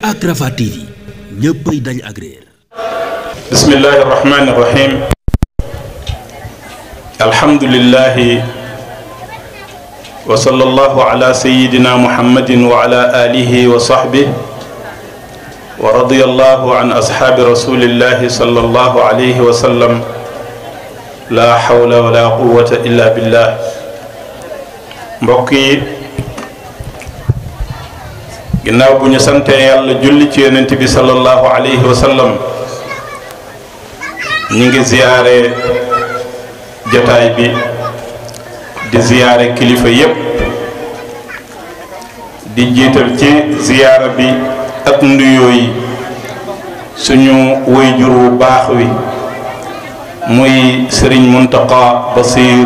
ak Rafah TV ñëppay dañ ak réer. bismillahi rahmani rahim. alhamdulillahi wa sallallahu ala sayyidina muhammadin wa ala alihi wa sahbihi wa radiyallahu an ashaabi rasulillahi sallallahu alayhi wa sallam. la hawla wa la quwwata illa billah. mbokk yi ginnaaw bu ñu santee yàlla julli ci yonent bi sallallahu alayhi wa sallam, ñi ngi ziyaare jataay bi di ziyaare kilifa yépp di jiital ci ziyaara bi ak nuyoo yi suñu waajur wu baax wi muy sëriñ Muntaqa Basiir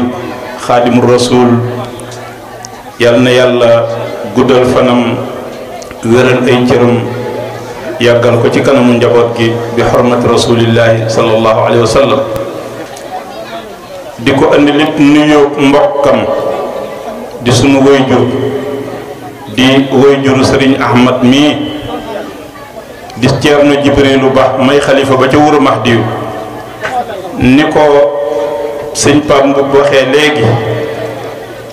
xaadimu rasul. yal na yàlla guddal fanam wéral ay cëram yàggal ko ci kanamu njaboot gi bi xormati rasulillahi sallallahu alayhi wa sallam. di ko andi lit nuyoo mbokkam di sunu wayjur di wayjuru sëriñ Ahmad mii di Ceerno Jibrilu Ba may xalifa ba ca Wuro Mahdiyu. ni ko sëñ Pape Mboup waxee léegi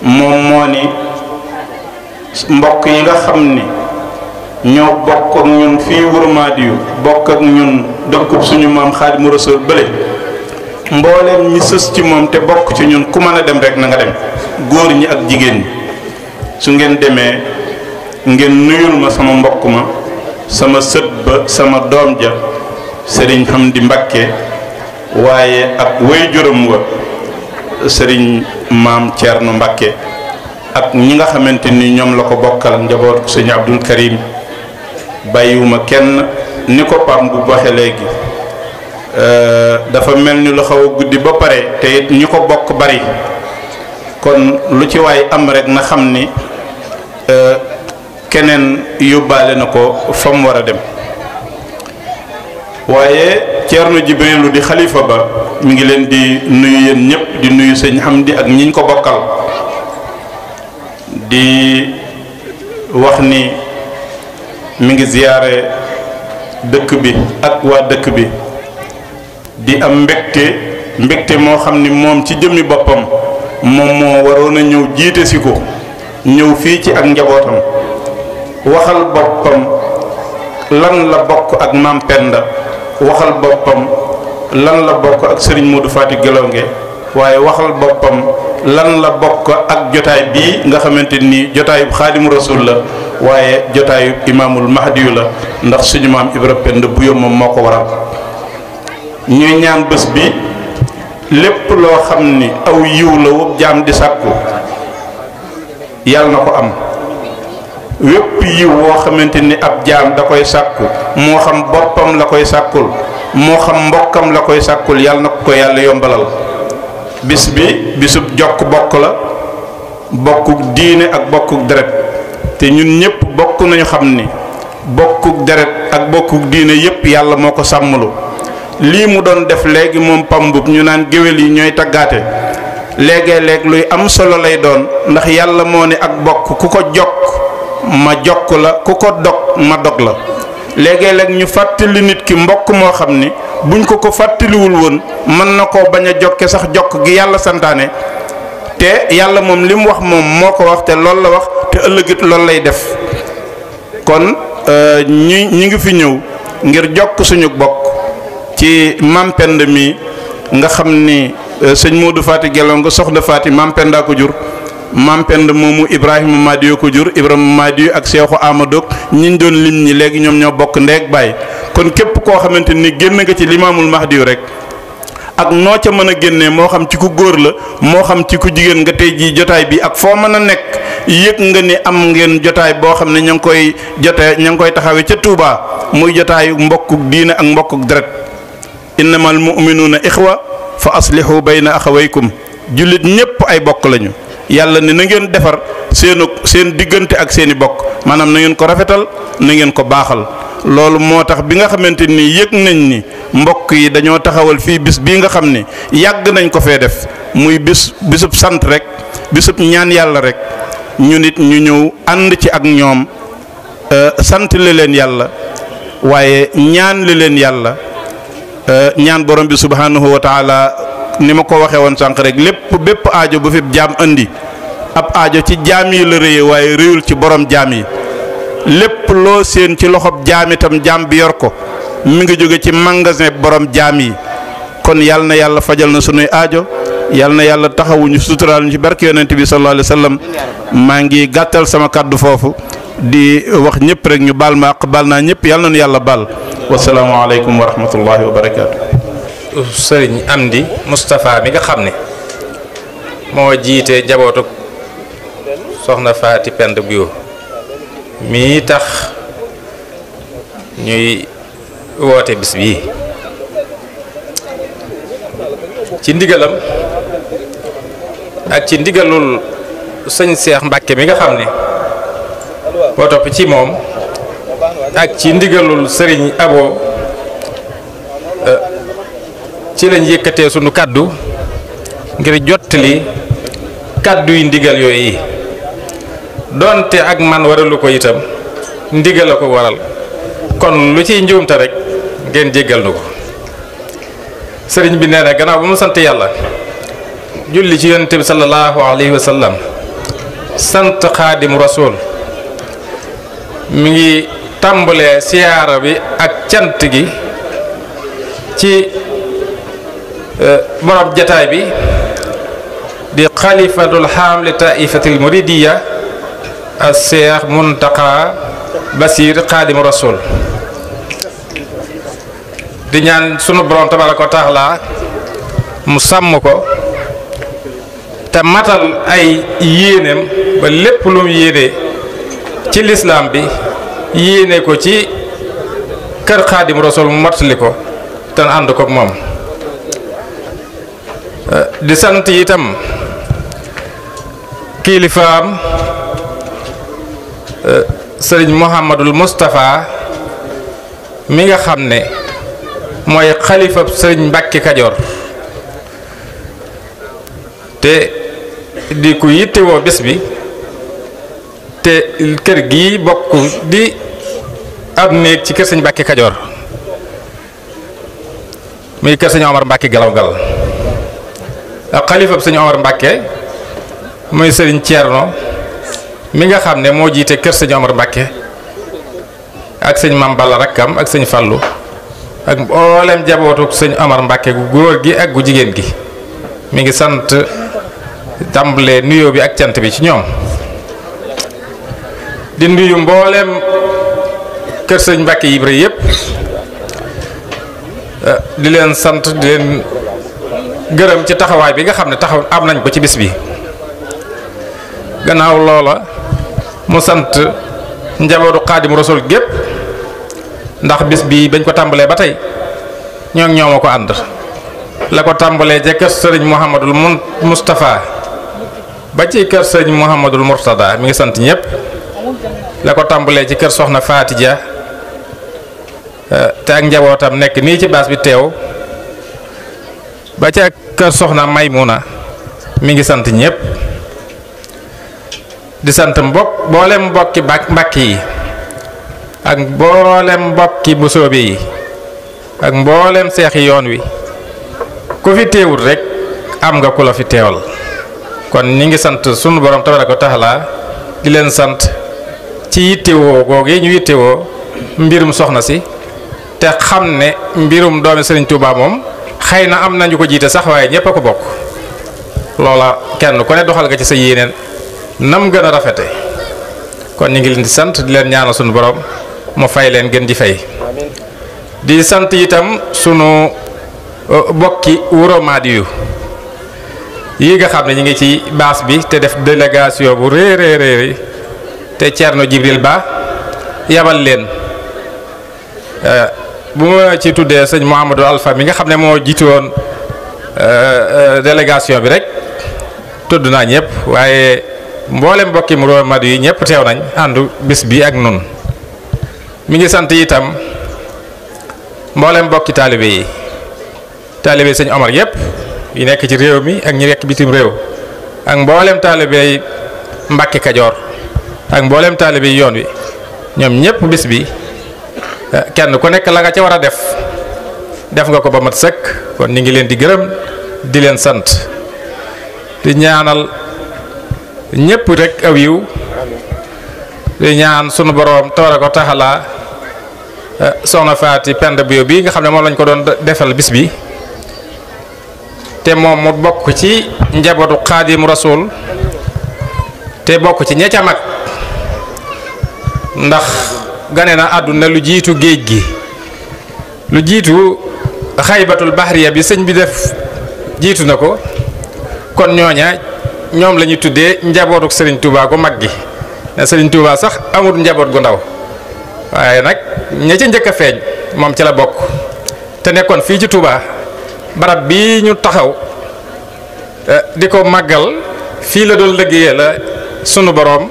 moom moo ni mbokk yi nga xam ni ñoo bokk ak ñun fii Wuro Mahdiyu bokk ak ñun dëkkub suñu maam Xaadimu Rasuul bële mbooleem ñi sës ci moom te bokk ci ñun ku mën a dem rek na nga dem, góor ñi ak jigéen ñi. su ngeen demee ngeen nuyul ma sama mbokk ma sama sët ba sama doom ja sëriñ Hamdi Mbakke waaye ak waajuram wa sëriñ maam Thierno Mbakke ak ñi nga xamante ni ñoom la ko bokkal njaboot sëñ Abdul Karim. bàyyiwuma kenn ni ko Pam bu waxe léegi dafa mel ni lu xaw a guddi ba pare te it ñi ko bokk bari kon lu ci waay am rek na xam ni keneen yóbbaale na ko fa mu war a dem. waaye Ceerno Jibrilu di xalifa ba mi ngi leen di nuyu yéen ñëpp di nuyu sëñ Hamdi ak ñiñ ko bokkal di wax ni mi ngi ziyaare dëkk bi ak waa dëkk bi di am mbégte moo xam ni moom ci jëmmi boppam moom moo waroon a ñëw jiite si ko ñëw fii ci ak njabootam waxal boppam lan la bokk ak Maam Penda, waxal boppam lan la bokk ak Serigne Modou Fatick Gelonge, waaye waxal boppam lan la bokk ak jotaay bii nga xamante ni jotaayu Xaadimu Rasuul la waaye jotaayu Imaamul Mahdiyu la ndax suñu maam Ibra Penda bu moom moo ko waral. ñuy ñaan bés bi lépp loo xam ni aw yiw la wëpp jaam di sàkku yàlla na ko am. wépp yiw woo xamante ni ab jaam da koy sàkku moo xam boppam la koy sàkkul moo xam mbokkam la koy sàkkul yàlla na ko yàlla yombalal. bis bi bisub jokk bokk la, bokkuk diine ak bokkuk deret te ñun ñëpp bokk nañu xam ni bokkuk deret ak bokkuk diine yëpp yàlla moo ko sàmmlu. lii mu doon def léegi moom Pam Mboup ñu naan géwél yi ñooy taggaate léeg-léeg luy am solo lay doon ndax yàlla moo ne ak bokk ku ko jokk ma jokk la, ku ko dog ma dog la. léegi-léeg ñu fàttali nit ki mbokk moo xam ni buñ ko fàttaliwul woon mën na koo bañ a jokke sax jokk gi yàlla santaane te yàlla moom li mu wax moom moo ko wax te loolu la wax te ëllëgit loolu lay def. kon ñi ngi fi ñëw ngir jokk suñu bokk ci Maam Penda mi nga xam ni sëñ Modou Fatick Gelonge soxna Fati Maam Penda ko jur. Maam Penda moomu Ibrahima Madiou ko jur, Ibrahima Madiou ak Seexu Amadou ñiñ doon lim ñi léegi ñoom ñoo bokk ndeeg baay. kon képp koo xamante ni génn nga ci Limaamul Mahdiyu rek ak noo ca mën a génnee moo xam ci ku góor la moo xam ci ku jigéen nga tey jii jotaay bi ak foo mën a nekk yëg nga ni am ngeen jotaay boo xam ne ña ngi koy taxawee ca Touba muy jotaayu mbokkuk diine ak mbokkuk deret. innamal mu'minuuna ixwa fa aslihu bayna axawaykum. jullit ñépp ay bokk lañu. yàlla ne na ngeen defar seen diggante ak seeni bokk maanaam na ngeen ko rafetal na ngeen ko baaxal. loolu moo tax bi nga xamante ni yëg nañ ni mbokk yi dañoo taxawal fii bis bii nga xam ni yàgg nañ ko fee def muy bisub sant rek bisub ñaan yàlla rek ñu nit ñu ñëw ànd ci ak ñoom sant leen yàlla waaye ñaan li leen yàlla ñaan borom bi subhanahu wa taala ni ma ko waxee woon sànq rek bépp aajo bu fi jaam andi ab aajo ci jaam yi la rëyee waaye rëyul ci borom jaam yi lépp loo seen ci loxob jaam itam jaam bi yor ko mi ngi jóge ci magasin borom jaam yi kon yal na yàlla fajal na sunuy aajo yal na yàlla taxawuñu suturaal ñu ci barke yonent bi sallallahu alayhi wa sallam maa ngi gàttal sama kàddu foofu di wax ñëpp rek ñu baal ma baal naa ñëpp yal na nu yàlla baal wasalaamualeykum wa rahmatullahi wa barakaatu. Sëriñ Amdi Moustapha mi nga xam ne moo jiite njabootu soxna Faati Pend Bio mii tax ñuy woote bis bii ci ndigalam ak ci ndigalul sëñ Seex Mbàkke mi nga xam ne boo topp ci moom ak ci ndigalul sëriñ Abo ci lañ yëkkatee sunu kàddu ngir jottali kàddu yi ndigal yooyu yi doonte ak man waralu ko itam ndigal la ko waral kon lu ciy njuumte rek ngeen jéggal nu ko sëriñ bi nee na gannaaw ba mu sant yàlla julli ci yonent bi sallallahu alayhi wa sallam sant xaadim rasul mi ngi tàmbalee siyaara bi ak cant gi ci borom jataay bi di xalifatul xaam li taifatil muridiya al Seex Muntaqa Basiir xaadim rasul di ñaan sunu borom tabaraka wa taala mu sàmm ko te matal ay yéeneem ba lépp lu mu yéene ci lislaam bi yéene ko ci kër xaadim rasul mu matali ko te ànd ko ak moom di sant itam kilifaam sëriñ Mouhamadul Moustapha mi nga xam ne mooy xalifa sëriñ Mbàkke Kajoor te di ku yittewoo bés bi te kër gi bokk di ab néeg ci kër sëriñ Mbàkke Kajoor muy kër sëriñ Omar Mbàkke Galaw Gal ak xalifa sëriñ Omar Mbàkke muy sëriñ Ceerno mi nga xam ne moo jiite kër sëñ Omar Mbàkke ak sëñ Mam Balla rakkam ak sëñ Fallu ak mboolem jabootu sëñ Omar Mbàkke gu góor gi ak gu jigéen gi mi ngi sant tàmbalee nuyoo bi ak cant bi ci ñoom di nuyu mboolem kër sëñ Mbàkke Ibra yépp di leen sant di leen gërëm ci taxawaay bi nga xam ne taxaw am nañ ko ci bis bi gannaaw loola mu sant njabootu xaadim rasul gépp ndax bis bi bañ ko tàmbalee ba tey ñoo ñoo ma ko ànd la ko tàmbalee ca kër sëriñ Mouhamadul Moustapha ba ci kër sëriñ Mouhamadul Mourtada mi ngi sant ñëpp la ko tàmbalee ci kër soxna Faatija te ak njabootam nekk nii ci baas bi teew ba ca kër soxna Maymuna mi ngi sant ñëpp di sant mboolem mbokki Mbàkke yi ak mboolem mbokki Mbusoobe yi ak mboolem seexi yoon wi ku fi teewul rek am nga ku la fi teewal kon ñi ngi sant sunu borom tabaraka wa taala di leen sant ci yittewoo googu ñu yittewoo mbirum soxna si te xam ne mbirum doomi Sëriñ Tuubaa moom xëy na am nañu ko jiite sax waaye ñépp a ko bokk loola kenn ku ne doxal nga ci sa yéeneen nam gën a rafete kon ñu ngi leen di sant di leen ñaanal sunu borom mu fay leen gën di fay di sant itam sunu bokki Wuro Maadiyu yi nga xam ne ñu ngi ci baas bi te def délégation bu réeréeréeri te Ceerno Jibril Ba yabal leen bu ma ci tuddee sëñ Mouhamadou Alpha mi nga xam ne moo jiite woon délégation bi rek tudd naa ñëpp waaye mboolem mbokki Wuro Maadiyu yi ñëpp teew nañ àndu bis bi ak nun mi ngi sant itam mboolem mbokki taalibe yi sëñ Omar yëpp yi nekk ci réew mi ak ñi nekk bitim réew ak mboolem taalibe yi Mbàkke Kajoor ak mboolem taalibe yi yoon wi ñoom ñëpp bis bi kenn ku nekk la nga ca war a def nga ko ba mat sëkk. kon ñu ngi leen di gërëm di leen sant di ñaanal ñépp rek aw yiw di ñaan sunu boroom tabaaraka wa taala soxna Faati Penda Bio bii nga xam ne moom lañ ko doon defal bis bi te moom mu bokk ci njabootu Xaadimu Rasuul te bokk ci ña ca mag ndax gane na àdduna lu jiitu géej gi lu jiitu xaybatul bahriya bi sëñ bi def jiitu na ko. kon ñooña ñoom la ñuy tuddee njabootu Serigne Touba gu mag gi ne Serigne Touba sax amul njaboot gu ndaw waaye nag ña ca njëkk a feeñ moom ci la bokk te nekkoon fii ci Touba barab bii ñu taxaw di ko màggal fii la doon liggéeyee la sunu boroom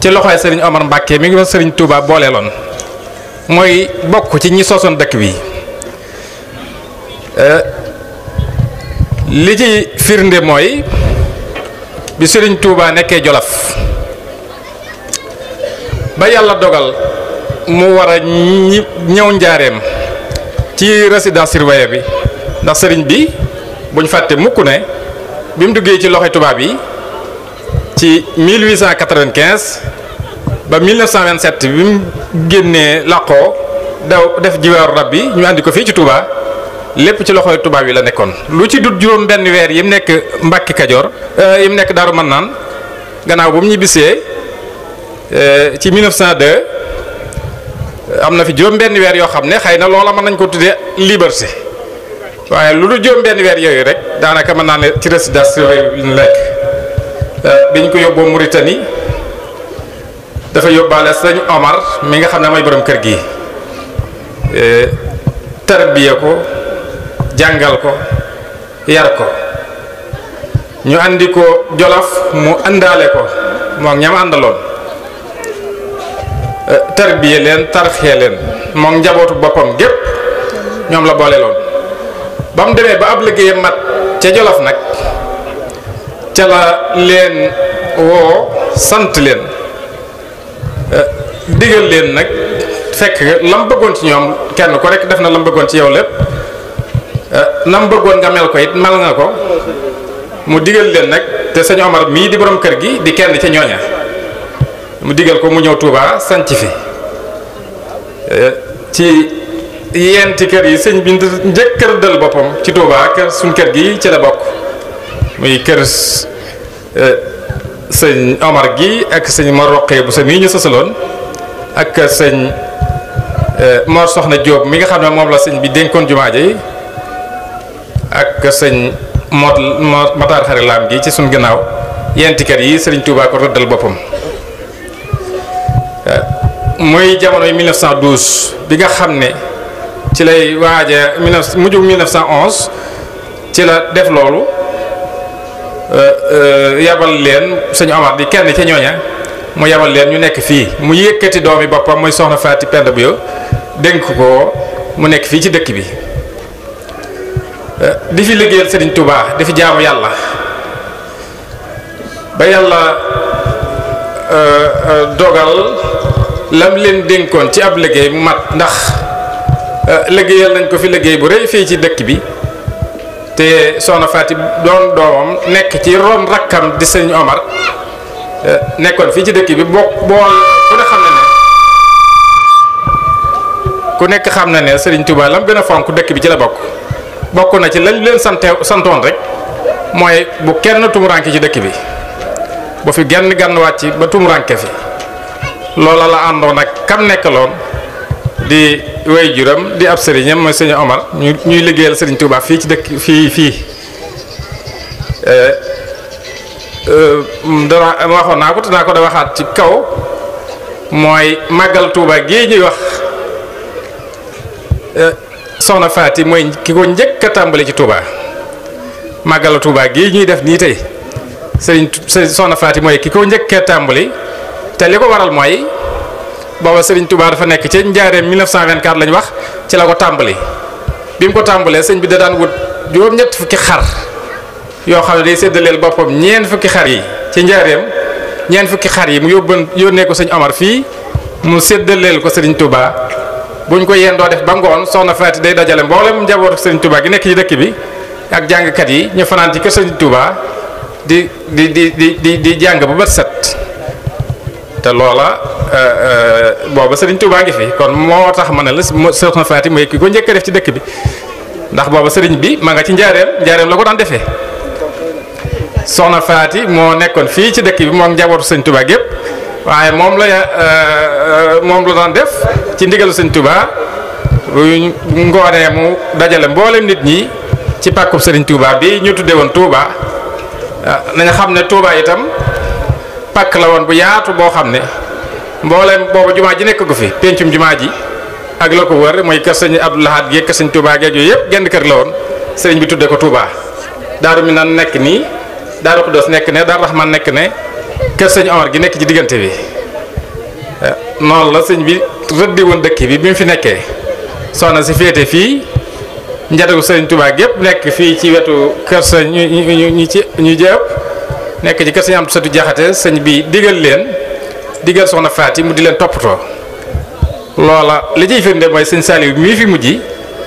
ci loxoy Serigne Omar Mbacke mi ngi doon Serigne Touba booleeloon mooy bokk ci ñi sosoon dëkk bi. li ci firnde mooy bi Serigne Touba nekkee Jolof ba yàlla dogal mu war a ñëw njaareem ci résidence surveillée bi ndax sëriñ bi buñ fàtte mukk ne bi mu duggee ci loxoy tubaab yi ci 1895 ba 1927 bi mu génnee làqoo daw def jiwaaru rab bi ñu andi ko fii ci Touba. lépp ci loxoy tubaab yi la nekkoon lu ci dut juróom benn weer yi mu nekk Mbàkke Kajoor yi mu nekk Daaru Mannaan gannaaw bu mu ñibbisee ci 1902 am na fi juróom benn weer yoo xam ne xëy na loola mën nañ ko tuddee liberté waaye lu dul juróom benn weer yooyu rek daanaka mën naa ne ci résidence surveillée ñu nekk biñ ko yóbboo Mauritanie dafa yóbbaale sëñ Omar mi nga xam ne mooy borom kër gi tarbiya ko jàngal ko yar ko ñu andi ko Jolof mu àndaale ko moom ñam àndaloon tarbiye leen tarxee leen moom njabootu boppam gépp ñoom la boole loon ba mu demee ba ab liggéeyam mat ca Jolof nag ca la leen woo sant leen digal leen nag fekk lam bëggoon ci ñoom kenn ko rek def na lam bëggoon ci yow lépp nam bëggoon nga mel ko it mel nga ko mu digal leen nag te sëñ Omar mii di borom kër gi di kenn ca ñooña mu digal ko mu ñëw Touba sanc fi ci yenti kër yi sëñ bi njëkk kër dal boppam ci Touba kër suñ kër gi ci la bokk muy kër sëñ Omar gi ak sëñ Mor Roqee bu sa mii ñu sësaloon ak sëñ Mor Soxna Jóob mi nga xam ne moom la sëñ bi dénkoon jumaa ji ak sëñ Matar Xari Laam gi ci suñ gannaaw yenti kër yi sëriñ Touba ko rëddal boppam muy jamonoy 1912 bi nga xam ne ci lay waaja mujjug 1911 ci la def loolu yabal leen sëñ Omar di kenn ca ñooña mu yabal leen ñu nekk fii mu yëkkati doomi boppam muy soxna Faati Penda Bio dénk ko mu nekk fii ci dëkk bi di fi liggéeyal Sëriñ Touba di fi jaamu yàlla ba yàlla dogal lam leen dénkoon ci ab liggéey mu mat ndax liggéeyal nañ ko fi liggéey bu rëy fii ci dëkk bi te soxna Faati doon doomam nekk ci ron rakkam di sëñ Omar nekkoon fii ci dëkk bi ku nekk xam na ne Sëriñ Touba lam gën a fonk dëkk bi ci la bokk na ci lañ leen santoon rek mooy bu kenn tumuranke ci dëkk bi bu fi genn gan wàcc ba tumuranke fi loola la àndoon ak kam nekkaloon di way juram di ab sëriñam mooy sëñ Omar ñuy liggéeyal Sëriñ Touba fii ci dëkk fii dana waxoon naa ko te naa ko da waxaat ci kaw mooy màggal Touba gii ñuy wax soxna Faati mooy ki ko njëkk a tàmbali ci Touba màggal Touba gii ñuy def nii tey soxna Faati mooy ki ko njëkk a tàmbali te li ko waral mooy booba Sëriñ Touba dafa nekk ci njaareem 1924 lañ wax ci la ko tàmbali bi mu ko tàmbalee sëñ bi da daan wut juróom-ñett fukki xar yoo xam ne day séddaleel boppam ñeent fukki xar yi ci njaareem ñeent fukki xar yi mu yónnee ko sëñ Omar fii mu séddaleel ko Sëriñ Touba buñ ko yendoo def ba ngoon soxna Faati day dajale mboolem njabootu Sëriñ Touba gi nekk ci dëkk bi ak jàngkat yi ñu fanaan ci kër Sëriñ Touba di jàng bu bët set te loola booba Sëriñ Touba ngi fi kon moo tax ma ne la soxna Faati mooy ki ko njëkk a def ci dëkk bi ndax booba sëriñ bi ma nga ci njaareem la ko daan defee soxna Faati moo nekkoon fii ci dëkk bi moom njabootu Sëriñ Touba gépp waaye moom la daan def ci ndigalu Sëriñ Touba ngoonee mu dajale mboolem nit ñi ci pàkkub Sëriñ Touba bi ñu tuddee woon Touba nañu xam ne Touba itam pàkk la woon bu yaatu boo xam ne mboolem boobu jumaa ji nekk ko fi pencum jumaa ji ak la ko wër mooy kër sëñ Abdou Lahad gi kër sëñ Touba geeg yooyu yëpp genn kër la woon sëriñ bi tuddee ko Touba Daaru Minaan nekk nii Daaru Xudoos nekk ne Daaru Rahman nekk ne kër sëñ Omar gi nekk ci diggante bi noonu la sëñ bi rëddi woon dëkk bi mu fi nekkee soxna si féete fii njatagu sëriñ Touba gépp nekk fii ci wetu kër sëñ ñu jëpp nekk ci kër sëñ Amdu Satu Jaxate sëñ bi digal soxna Faati mu di leen toppatoo loola li ciy firnde mooy sëñ Saliou mii fi mujj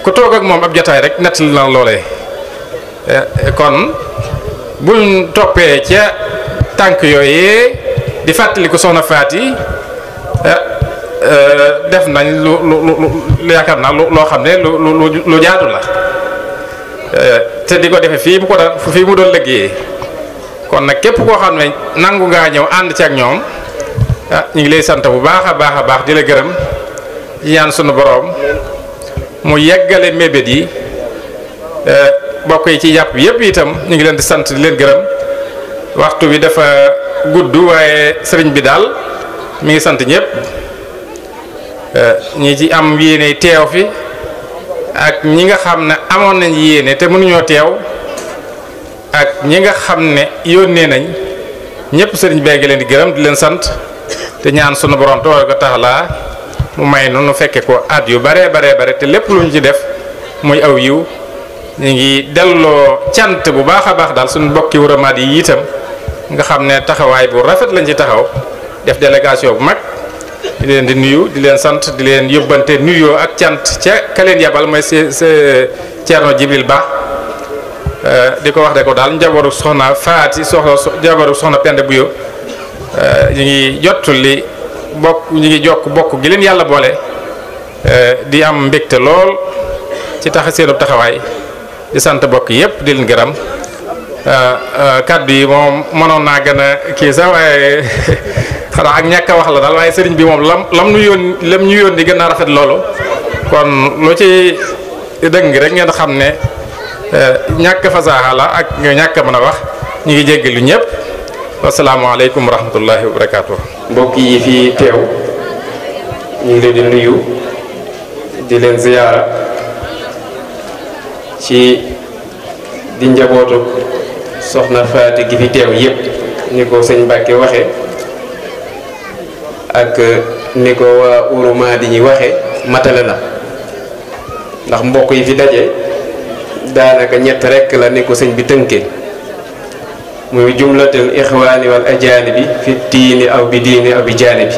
ku toog ak moom ab jotaay rek nettali na loolee kon buñ toppee ca tànk yooyee di fàttali ko soxna Faati def nañ lu yaakaar naa loo xam ne lu jaadu la te di ko defee fii mu doon liggéeyee kon nag képp koo xam ne nangu ngaa ñëw ànd ci ak ñoom ñu ngi lay sant bu baax a baax di la gërëm di ñaan sunu boroom mu yeggale mébét yi bokk yi ci jàpp yépp itam ñu ngi leen di sant di leen gërëm waxtu bi dafa gudd waaye sëriñ bi daal mi ngi sant ñëpp ñi ci am yéene teew fi ak ñi nga xam ne amoon nañ yéene te mënuñoo teew ak ñi nga xam ne yónnee nañ ñëpp sëriñ bee ngi leen di gërëm di leen sant te ñaan sunu borom tabaaraka taala mu may nu fekke ko at yu bare te lépp lu ñu ci def muy aw yiw ñu ngi delloo cant bu baax a baax daal suñu bokki wuramaat yi itam nga xam ne taxawaay bu rafet lañ ci taxaw def délégation bu mag di leen di nuyu di leen sant di leen yóbbante nuyoo ak cant ca ka leen yabal mooy Ceerno Jibril Ba di ko wax de ko daal njabootu soxna Faati njabootu soxna Penda Buyo ñu ngi jottali ñu ngi jokk bokk gi leen yàlla boole di am mbégte lool ci seenu taxawaay di sant bokk yépp di leen gërëm kàddu yi moom mënoon naa gën a kii sax waaye xanaa ak ñàkk a wax la daal waaye sëriñ bi moom lam ñu yónni gën a rafet loolu kon lu ci dëgg rek ngeen xam ne ñàkk fasaaxa la ak ñàkk a mën a wax ñu ngi jéggalu ñëpp wasalaamaaleykum wa rahmatullahi wa barakaatu. mbokk yi fi teew ñu ngi leen di nuyu di leen ziyaara ci di njabootu soxna Faati gi fi teew yépp ni ko sëñ Mbàkke waxe ak ni ko waa Uruma di ñuy waxe matale na ndax mbokk yi fi daje daanaka ñett rekk la ni ko sëñ bi tënkee muy jumlatul ixwaani wal ajaanibi fi diini aw bi diini aw bi jaanibi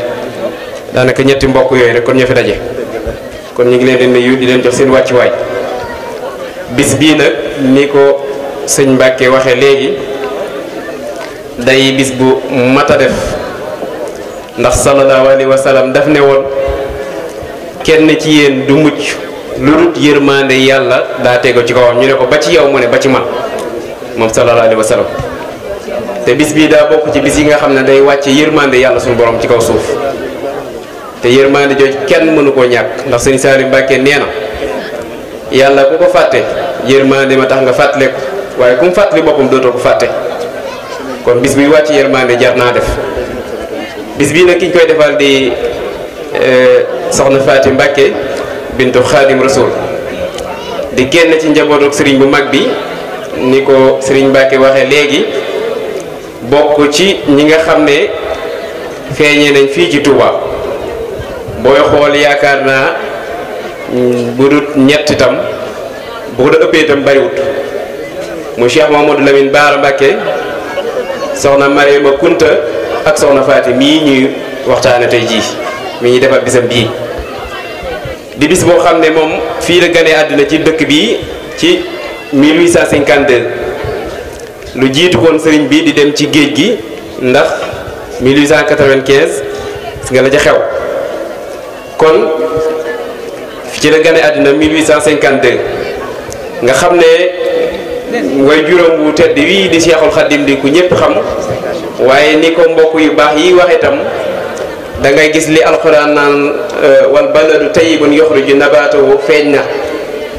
daanaka ñetti mbokk yooyu rek kon ñoo fi daje kon ñu ngi leen di nuyu di leen jox seen wàccuwaay bis bii nag ni ko sëñ Mbàkke waxe léegi day bis bu mat a def ndax sallallahu alayhi wa sallam daf ne woon kenn ci yéen du mucc lu dul yërmande yàlla daa tego ci kawam ñu ne ko ba ci yow mu ne ba ci man moom sallallahu alayhi wa sallam te bis bii daa bokk ci bis yi nga xam ne day wàcce yërmande yàlla suñu borom ci kaw suuf te yërmande jooju kenn mënu koo ñàkk ndax sëñ Saliou Mbàkke nee na yàlla ku ko fàtte yërmande ma tax nga fàttale ko waaye ku mu fàttali boppam dootoo ko fàtte kon bis bi wàcc yërmande jar naa def bis bii nag ki ñu koy defal di soxna Faati Mbàkke bintu Xaadim Rasul di kenn ci njabootu sëriñ bu mag bi ni ko sëriñ Mbàkke waxee léegi bokk ci ñi nga xam ne feeñee nañ fii ci Touba booy xool yaakaar naa bu dul ñett itam bu ko da ëppee itam bariwut mu Cheikh Mamadou Lamine Baara Mbàkke soxna Mariama Kunta ak soxna Faati mii ñuy waxtaane tey jii mi ñuy defal bisam bii di bis boo xam ne moom fii la gane àddina ci dëkk bi ci 1852 lu jiitu koon sëriñ bi di dem ci géej gi ndax 1895 nga la ca xew kon ci la gane àddina 1852 nga xam ne way juróom bu tedd wii di Seexul Xaddim di ku ñëpp xam waaye ni ko mbokk yu baax yi wax itam da ngay gis li alxuraan naan wal baladu tayyibun yuxriju nabaatahu feeñ na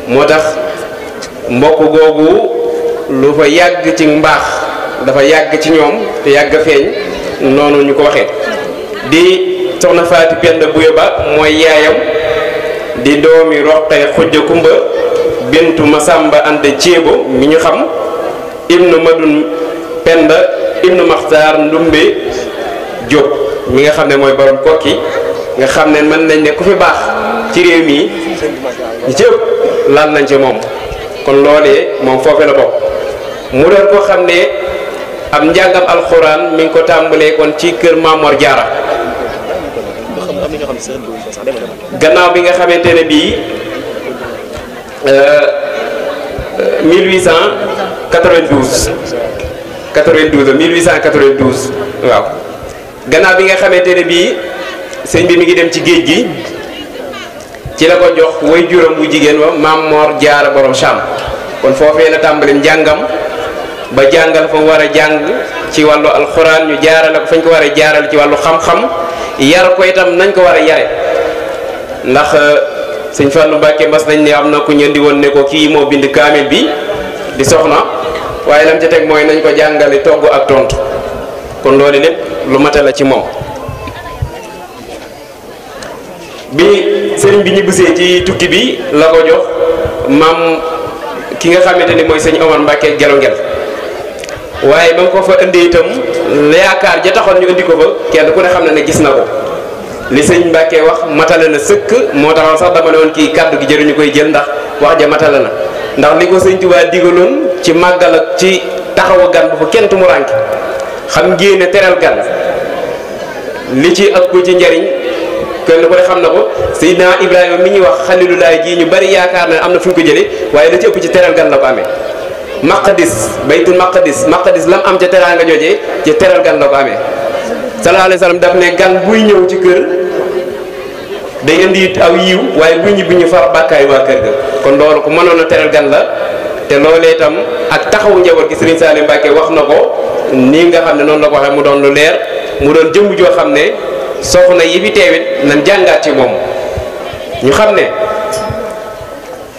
moo tax mbokk googu lu fa yàgg ci mbaax dafa yàgg ci ñoom te yàgg feeñ noonu ñu ko waxee di soxna Faati Penda Buya Ba mooy yaayam di doomi Roqee Xujja Kumba bintu Masamba Anta Ceebo mi ñu xam ibnu Madun Penda ibnu Maxtaar Ndumbe Jóob mi nga xam ne mooy borom kokki nga xam ne mën nañ ne ku fi baax ci réew mi ñi ci ëpp laal nañ ci moom kon loolee moom foofe la bokk mu doon koo xam ne am njàngam alxuraan mi ngi ko tàmbalee kon ci kër Mamor Jaara gannaaw bi nga xamante ne bii 1892 waaw gannaaw bi nga xamante ne bii sëñ bi mi ngi dem ci géej gi ci la ko jox way juróom bu jigéen wa Mamor Jaara borom Cham kon foofee la tàmbali njàngam ba jàngal fa war a jàng ci wàllu alxuraan ñu jaarale ko fañ ko war a jaarale ci wàllu xam-xam yar ko itam nañ ko war a yare ndax sëñ Fallou Mbacke mas nañ ne am na ku ñu indi woon ne ko kii moo bind kaamil bi di soxna waaye lam ca teg mooy nañ ko jàngale togg ak tontu kon loolu lépp lu mate la ci moom bi sëriñ bi ñibbisee ci tukki bi la ko jox maam ki nga xamante ni mooy sëñ Omar Mbacke Gelongel waaye ba nga ko fa indee itam yaakaar ja taxoon ñu indi ko fa kenn ku ne xam na ne gis na ko li sëñ Mbacke wax matale na sëkk moo taxoon sax dama ne woon kii kàddu gi jëruñu koy jël ndax wax ja matale na ndax li ko sëñ Tuubaa digaloon ci màggal ak ci taxawu gan bu fa kenn tumuraanke xam ngeen ne teral gan li ci ëpp ci njariñ kenn ku ne xam na ko Seydina Ibrahima mi ñuy wax xalilulaay ji ñu bari yaakaar na am na fu ñu ko jëlee waaye la ci ëpp ci teral gan la ko amee maqadis baytul maqadis lam am ca teraanga joojee ci teral gan la ko amee sallallahu alayhi wa sallam daf ne gan buy ñëw ci kër day indi aw yiw waaye bu ñibbi ñu far bàkkaay waa kër ga kon loolu ku mënoon a teral gan la te loolee itam ak taxawu njaboot gi Serigne Saliou Mbacke wax na ko nii nga xam ne noonu la ko waxee mu doon lu leer mu doon jëmm joo xam ne soxna yi fi teewit nañ jàngaat ci moom ñu xam ne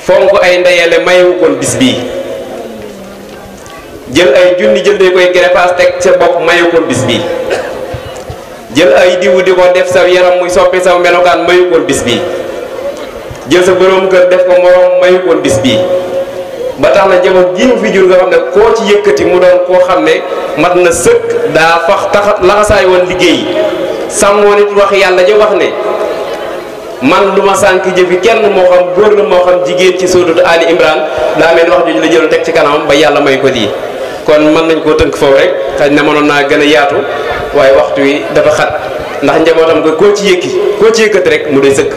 fonk ay ndeyale mayewu koon bis bii jël ay junni jëndee koy greffage teg sa bopp mayewu koon bis bii jël ay diwu di ko def sa yaram muy soppi sa melokaan mayu koon bis bii jël sa borom kër def ko moroom mayu koon bis bii ba tax na njaboot ji mu fi jur nga xam ne koo ci yëkkati mu doon koo xam ne mat na sëkk daa fax tax laxasaay woon liggéey sàmmoo nit wax yàlla ja wax ne man lu ma sànk jëfi kenn moo xam góor la moo xam jigéen ci sóodatu Ali Imran daa mel ni wax jooju la jëloon teg ci kanamam ba yàlla may ko lii kon mën nañ koo tënk foofu rek xëy na mënoon naa gën a yaatu waaye waxtu wi dafa xat ndax njabootam nga koo ci yëkkati rek mu doy sëkk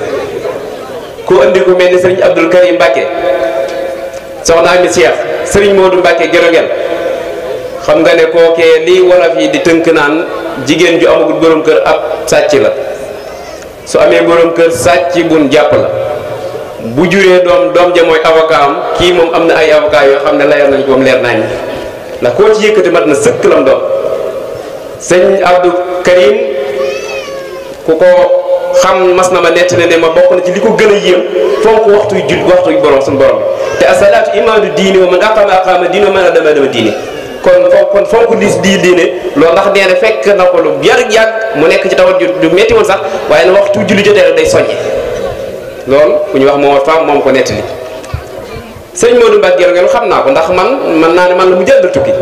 ku andi ku mel ni sëriñ Abdul Karim Mbacke soxna Ami Cheikh sëriñ Modou Mbacke Gelongel xam nga ne kookee lii wolof yi di tënk naan jigéen ju amagul borom kër ab sàcc la su amee borom kër sàcc bun jàpp la bu juree doom ja mooy avocat am kii moom am na ay avocat yoo xam ne layal nañ ko moom leer nañ ndax koo ci yëkkati mat na sëkk lam doon sëñ Abdou Karim ku ko xam mas na ma nett ne ma bokk na ci li ko gën a yéem fonk waxtuy borom suñu borom te asalaatu imaadu diini wa man aqama diini wa man adama diini kon fonk di diine loolu ndax nee na fekk na ko lu yàgg mu nekk ci tawat ju metti woon sax waaye na waxtu julli jotee rek day soññe loolu ku ñu wax moom faam moom ko nettali sëñ Modou Mbacke Gelongel xam naa ko ndax man naa ne man la mu jëndal tukki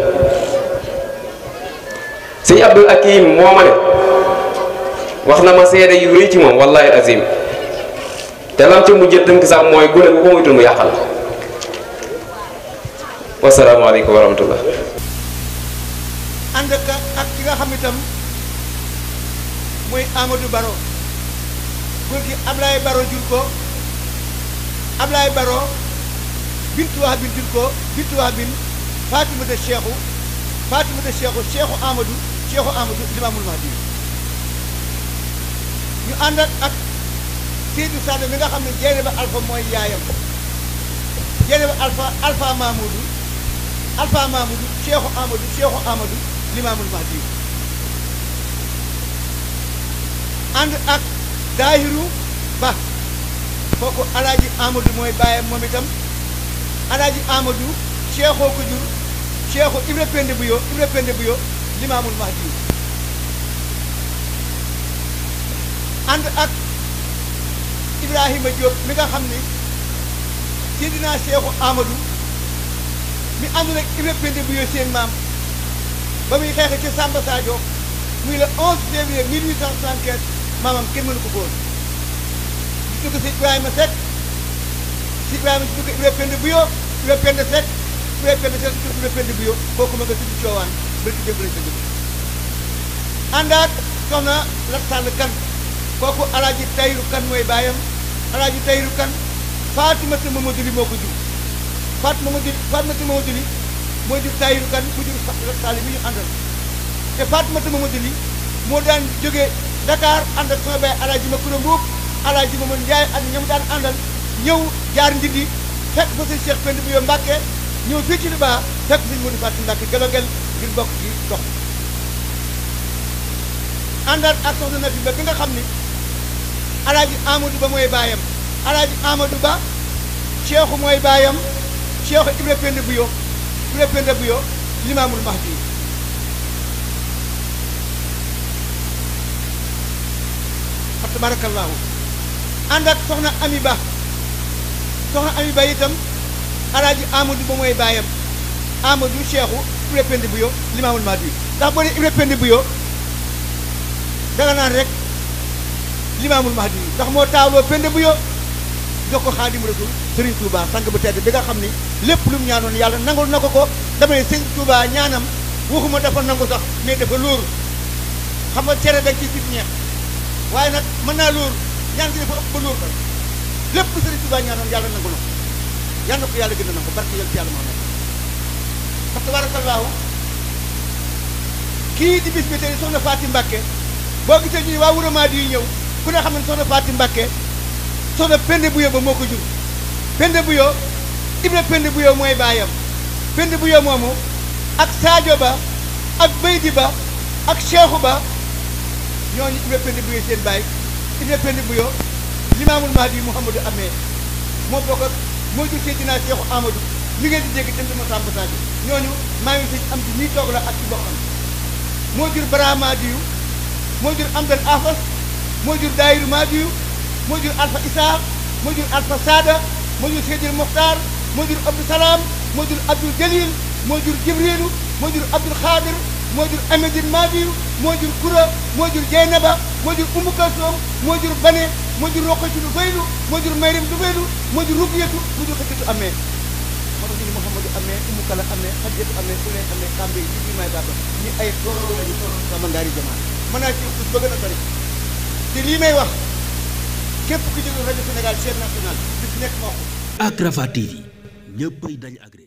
sëñ Abdul Hakim moo ma ne wax na ma seede yu rëy ci moom wallahi azim te lam ci mujj tënk sax mooy gune bu ko moytul mu yàqal wasalaamaaleykum wa rahmatullah ànd ak ki nga xam itam mooy Amadou Baro góor gi Ablaye Baro jur ko Ablaye Baro bintu Wahab bintul ko bintu Wahab bin Fatima de Cheikhou Cheikhou Amadou Limaamul Mahdi ñu ànd ak Seydou Sade mi nga xam ne Jeynaba Alpha mooy yaayam Jeynaba Alpha Mamadou Cheikhou Amadou Limaamul Mahdi ànd ak Dahiru Ba kooku Alaaji Amadou mooy baayam moom itam Alaaji Amadou Cheikhoo ko jur Cheikhou Ibra Pende Buyo Limaamul Mahdi ànd ak Ibrahima Diop mi nga xam ni Seydina Cheikhou Amadou mi ànd ak Ibra Pende Buyo seen maam ba muy xeexe ci Samba Sadio muy le 11 février 1875 maamam kenn mënu ko góor di dugg si Ibrahima Seck si Ibrahima si dugg Ibra Pende Buyo Ibra Pende Seck Ibra Pende Buyo kooku ma nga tudd coowaan bërki démb lañ dëgg ànd ak soxna Lat Sall Kan kooku Alaaji Tayru Kan mooy baayam Alaaji Tayru Kan Fatimata Mamadou Li moo ko jur Fatimata Mamadou Li moo jur Tayru Kan mu jur Lat Sall bi ñu àndal te Fatimata Mamadou Li moo daan jógee Dakar ànd ak sama baay Alaaji Makura Mbuub Alaaji Mamadou Ndiaye ak ñoom daan àndal ñëw jaar Ndindi fekk fa sëñ Cheikh Penda Buyo Mbàkke ñëw fii ci Liba fekk sëñ Modou Fatou Mbàkke gelogel ngir bokk ci dox àndaat ak soxna Nafi Ba bi nga xam ni Alaaji Amadou Ba mooy baayam Alaaji Amadou Ba Cheikhou mooy baayam Cheikhou Ibra Penda Buyo Limaamul Mahdi fa tabarakallahu ànd ak soxna Ami Ba itam Alaaji Amadou Ba mooy baayam Amadou Cheikhou Ibra Penda Buyo Limaamul Mahdi ndax boo dee Ibra Penda Buyo danga naan rek Limaamul Mahdi ndax moo taawloo Penda Buyo jox ko Xaadimu Rasuul Serigne Touba sang bu tedd bi nga xam ni lépp lu mu ñaanoon yàlla nangul na ko dama ne Serigne Touba ñaanam waxuma dafa nangu sax mais dafa lóor xam nga cere dañ ci bit ñeex waaye nag mën naa lóor ñaan gi dafa ëpp ba lóor ko lépp lu Serigne Touba ñaanoon yàlla nangu na ko yal na ko yàlla gën a nangu barke yàlla ci yàlla Muhammad parce que barakallahu kii di bis bi tey soxna Faati Mbàkke boo gisee ñuy waa Wuro Maadi yi ñëw ku ne xam ne soxna Faati Mbàkke soxna Penda Buyo ba moo ko jur Penda Buyo Ibra Penda Buyo mooy baayam Penda Buyo moomu ak Sadio Ba ak Baydi Ba ak Cheikhou Ba ñooñu Ibra Penda Buyo seen baay Ibra Penda Buyo Limaamul Mahdi Mouhamadou Amee moo bokk ak moo jur Seydina Cheikhou Amadou mi ngeen di dégg dem di ma Samba Sadio ñooñu maa ngi sëñ am di ñuy toog la ak ci bokkam moo jur Bara Madiyu moo jur Amdan Afas moo jur Dayiru Madiyu moo jur Alpha Issa moo jur Alpha Sada moo jur Seydil Mokhtar moo jur Abdou Salam moo jur Abdul Jalil moo jur Jibrilu moo jur Abdul Khadir moo jur Amedine Madiyu moo jur Koura moo jur Jeynaba moo jur Umu Kalsoom moo jur Bane moo jur Roqatu du Faylu moo jur Mayrim du Faylu moo jur Rukiyatu moo jur Xëccatu Amee moo tax ñu Mouhamadou Amee Umu Kala Amee Xajjatu Amee Uleen Amee Kambe yi bi may baba ñi ay tooro lañu tooro sama ngaari jamaa mën naa ci us ba gën a sori te lii may wax képp ku jóge rajo Sénégal chaîne nationale bis nekk moo ko ak Rafah TV ñëppay dañ agréé